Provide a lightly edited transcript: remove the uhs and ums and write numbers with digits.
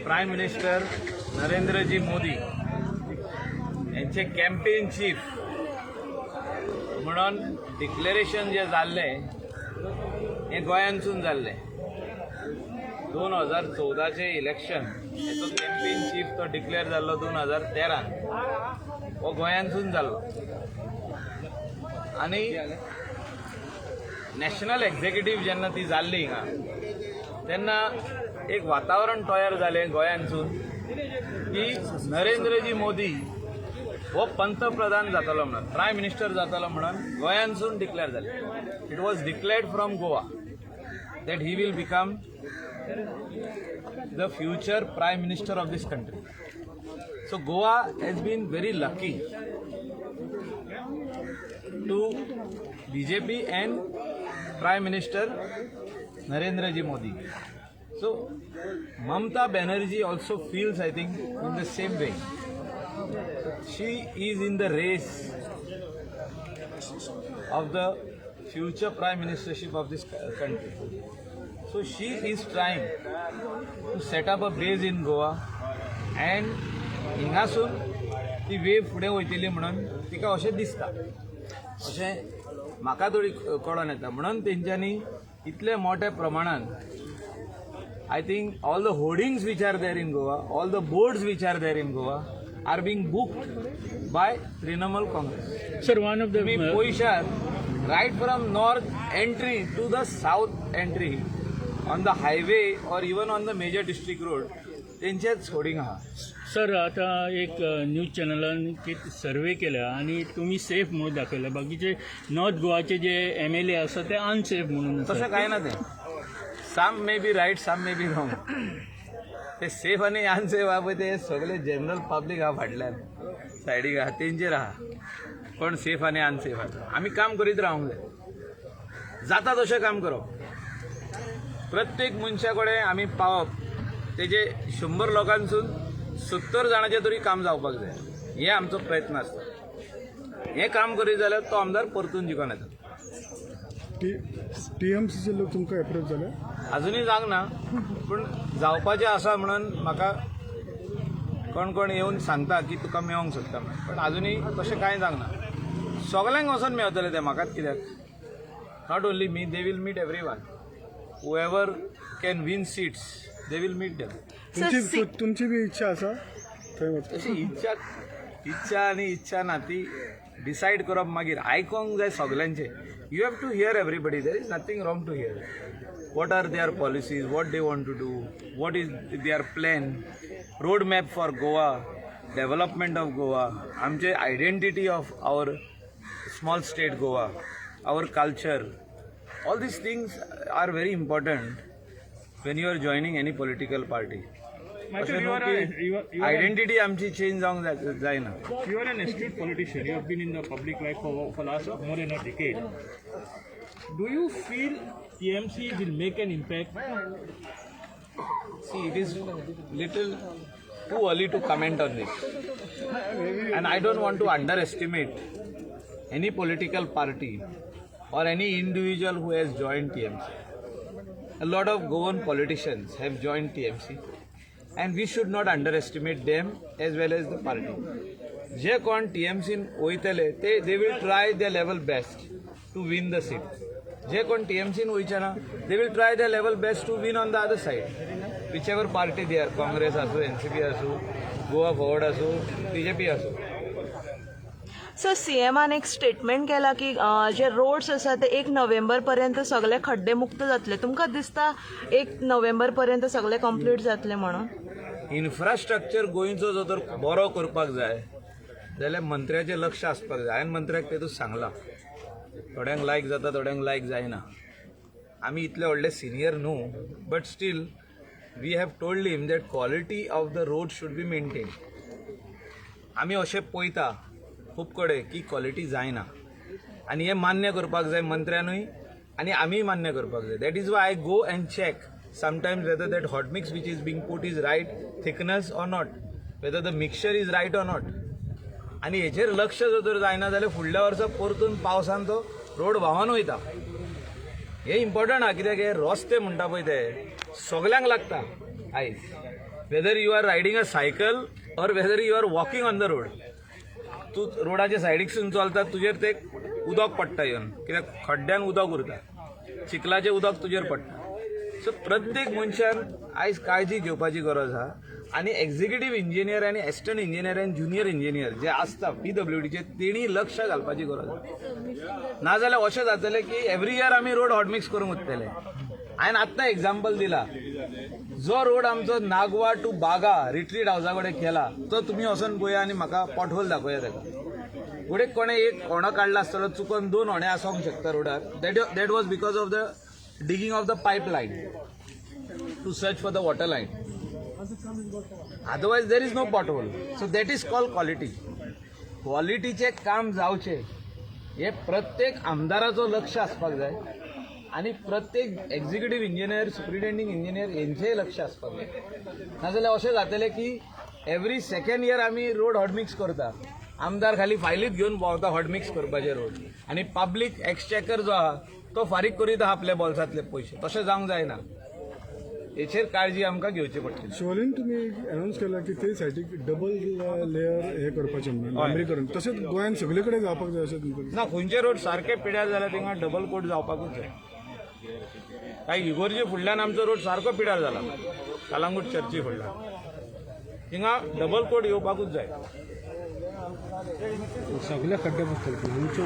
Prime minister Narendraji Modi यांचे campaign chief म्हणून declaration जे जाल्लें हें गोंयांतसून जाल्लें. 2014चें इलेक्शन हेचो कॅम्पेन चीफ तो डिक्लेअर जाल्लो 2013न, हो गोंयांतसून जाल्लो आनी नॅशनल एक्झिक्युटीव जेन्ना ती जाल्ली हिंगा तेन्ना एक वातावरण तयार जालें गोंयांतसून की नरेंद्रजी मोदी हो पंतप्रधान जातलो म्हणून, प्रायम मिनिस्टर जातलो म्हणून गोंयांतसून डिक्लेअर जालें. It was declared from Goa that he will become the future prime minister of this country. So Goa has been very lucky to BJP and Prime Minister Narendra Ji Modi. So Mamta Banerjee also feels, I think, in the same way. She is in the race of the future prime ministership of this country. So she is trying to set up a base in Goa and हिंगासून ती वेव फुडें वयतली म्हणून तिका अशें दिसता, अशें म्हाका तरी कळोन येता. म्हणून तेंच्यांनी इतले मोठ्या प्रमाणान, I think, all the hoardings which are there in Goa, all the boards which are there in Goa are being booked by Trinamool Congress. Sir, one of the तुम्ही पळयशात, right from north entry to the south entry on the highway or even on the major district road, तेंचेच hoarding आहा. Sir, आता एक news चॅनलान survey केला आणि तुम्ही safe म्हणून दाखयला, बाकीचे नॉर्थ गोवाचे जे एमएलए आसा ते अनसेफ म्हणून आसा. तशें कांय ना तें. Some may be right, some may be wrong. ते सेफ आनी अनसेफ आहा पळय, ते सगळे जनरल पब्लीक आहा फाटल्यान सायडीक आहा, तेंचेर आहा कोण सेफ आनी अनसेफ आहा. आमी काम करीत रावंक जाय, जाता तशें काम करप, प्रत्येक मनशा कडेन आमी पावप, तेजे 100 लोकांसून 70 जाणाचें तरी काम जावपाक जाय, हे आमचो प्रयत्न आसता. हें काम करीत जाल्यार तो आमदार परतून जिखून येता. टीएमसीचे लोक तुमकां एप्रोच जाले? अजुनूय जावंक ना, पूण जावपाचें आसा म्हणून म्हाका कोण कोण येवन सांगता की तुका मेळोंक सोदता म्हणून, पण अजुनूय तशें कांय जावंक ना. सगल्यांक वचोन मेळतले ते, म्हाकाच कित्याक? Not only me, they will meet everyone. Whoever can win seats, they will meet them. तुमची तुमची बी इच्छा आसा थंय वचपाची? तशी इच्छा इच्छा आनी इच्छा ना, ती डिसायड करप मागीर. आयकोंक जाय सगल्यांचे. You have to hear everybody. There is nothing wrong to hear what are their policies, what they want to do, what is their plan, road map for Goa, development of Goa, आमचे identity of our small state Goa, our culture. All these things are very important when you are joining any political party. Michael, you are identity आमची change जावंक जायना. You are an astute politician. You have been in the public life for last more than a decade. Do you feel TMC will make an impact? See, it is little too early to comment on this. And I don't want to underestimate any political party or any individual who has joined TMC. A lot of Goan politicians have joined TMC and we should not underestimate them as well as the party. जे कोण टीएमसीन वयतले ते they will try their level best to win the seat. जे कोण टीएमसीन वयचे ना, they will try their level best to win on the other side, whichever party they are, Congress आसूं, NCP आसूं, Goa forward आसूं, BJP आसूं. सर, सीएमान एक statement केला की जे रोड्स आसा ते 1 नोव्हेंबर पर्यंत सगळे खड्डे मुक्त जातले. तुमकां दिसता 1 नोव्हेंबर पर्यंत सगळे कंप्लीट जातले म्हणून? इन्फ्रास्ट्रक्चर गोंयचो जर तर बरो करपाक जाय जाल्यार मंत्र्याचें लक्ष आसपाक जाय. हांवें मंत्र्याक तेतूंत सांगलां. थोड्यांक लायक जाता, थोड्यांक लायक जायना. आमी इतले व्हडले सिनियर न्हू, but still we have told him that quality of the road should be maintain. आमी अशें पळयता खूब कडेन की क्वॉलिटी जायना आनी हें मान्य करपाक जाय मंत्र्यानूय आनी आमीय मान्य करपाक जाय. That is why I go and check sometimes whether that hot mix which is being put is right thickness or not, whether the mixture is right or not. आनी हेचेर लक्ष जर तर जायना जाल्यार फुडल्या वर्सा परतून पावसान तो रोड व्हांवन वयता. हे इम्पॉर्टंट आहा, कित्याक हे रस्ते म्हणटा पळय ते सगल्यांक लागता आयज. Whether you are riding a cycle or whether you are walking on the road, तूं रोडाच्या सायडीकसून चलता, तुजेर ते उदक पडटा येवन, कित्याक खड्ड्यान उदक उरता, चिखलाचें उदक तुजेर पडटा. सो प्रत्येक मनशान आयज काळजी घेवपाची गरज आहा आनी एक्झिक्युटीव इंजिनियर आनी एसिस्टंट इंजिनियर आनी ज्युनियर इंजिनियर जे आसता पीडब्ल्यूडीचे, तेणी लक्ष घालपाची गरज आहा. नाजाल्यार अशें जातलें की एवरी इयर आमी रोड हॉटमिक्स करूंक उरतले. हांवें आत्तां एग्जाम्पल दिला, जो रोड आमचो नागवा टू बागा रिट्रीट हावसा कडेन केला, तो तुमी वचोन पळया आनी म्हाका पोटहोल दाखोवया ताका. फुडें कोणें एक होणो काडला आसतलो चुकोन, दोन होणे आसोंक शकता रोडार. That was because of the digging of the pipe line to search for the water line. Otherwise there is no pothole. So that is called quality. क्वॉलिटीचें काम जावचें हे प्रत्येक आमदाराचो लक्ष आसपाक जाय आनी प्रत्येक एक्झिक्युटीव इंजिनियर, सुप्रिटेंडिंग इंजिनियर हेंचेय लक्ष आसपाक जाय. नाजाल्यार अशें जातलें की एवरी सेकंड इयर आमी रोड हॉटमिक्स करता, आमदार खाली फायलीत घेवन भोंवता हॉटमिक्स करपाचे रोड आनी पब्लीक एक्सचेकर जो आहा तो फारीक करीत आहा आपल्या बोल्सांतले पयशे. तशें जावंक जायना, हेचेर काळजी आमकां घेवची पडटली. शिवोलीन तुमी अनावन्स केला की ते सायडीक डबल लेयर हे करपाचें म्हणून, डांबरीकरण. तशेंच गोंयांत सगळे कडेन जावपाक जाय अशें तुमकां ना, खंयचे रोड सारके पिड्यार जाल्यार थिंगा डबल कोट जावपाकूच जाय. काय इगोर्जे फुडल्यान आमचो रोड सारको पिड्यार जाला, कलांगूट चर्ची फुडल्यान, थिंगा डबल कोट येवपाकूच जाय. सगळे खड्डे बसतले. आमचे.